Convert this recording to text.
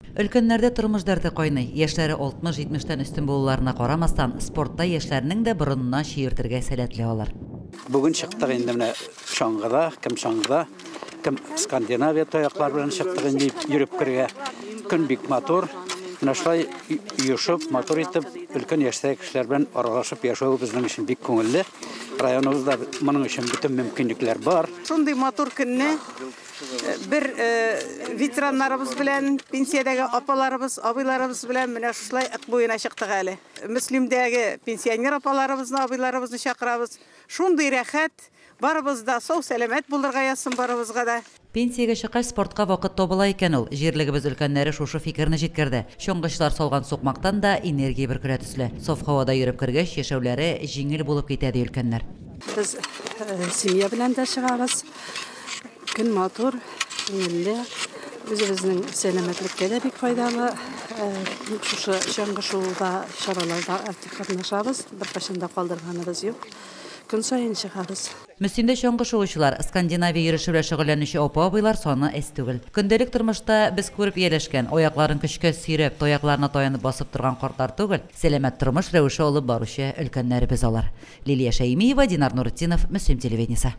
Өлкәннәрдә тормыш дәрте кайный. Яшьләре 60-70тән өстен булуларына карамастан, спортта яшьләрнең дә борынына чиертергә сәләтле алар. Бүген чыктык инде менә чаңгыда, кем чаңгыда, кем Скандинавия таяклар белән чыктык инде йөреп керергә. Көн бик матур. Менә шулай оешып, матур итеп, өлкән яшьтәге кешеләр белән аралашып яшәү безнең өчен бик күңелле. Районыбызда моның өчен бөтен мөмкинлекләр бар. Шундый матур көнне бер ветераннарыбыз белән, пенсиядәге апаларыбыз, абыйларыбыз белән менә шушылай Ык буена чыктык әле. Мөслимдәге пенсионер апаларыбызны, абыйларыбызны чакырабыз. Шундый рәхәт, барыбыз да сау-сәламәт булырга язсын барыбызга да. Пенсиягә чыккач, спортка вакыт табыла икән ул. Җирлегебез өлкәннәре шушы фикерне җиткерде. Чаңгычылар салган сукмактан да энергия бөркелә төсле. Саф һавада йөреп кергәч, яшәүләре җиңел булып китә, ди өлкәннәр. Без семья белән дә чыгабыз. Көн матур, күңелле. Үзебезнең сәламәтлеккә дә бик файдалы. Шушы чаңгы шууда чараларда актив катнашабыз. Беркайчан да калдырганыбыз юк. Көн саен чыгабыз. Мөслимдә чаңгы шуучылар, Скандинавия йөреше белән шөгыльләнүче апа-абыйлар саны әз түгел. Көндәлек тормышта без күреп ияләшкән, аякларын көчкә сөйрәп, таякларына таянып басып торган картлар түгел, сәламәт тормыш рәвеше алып баручы өлкәннәребез алар. Лилия Шәймиева, Динар Нуретдинов, Мөслим телевидениесе.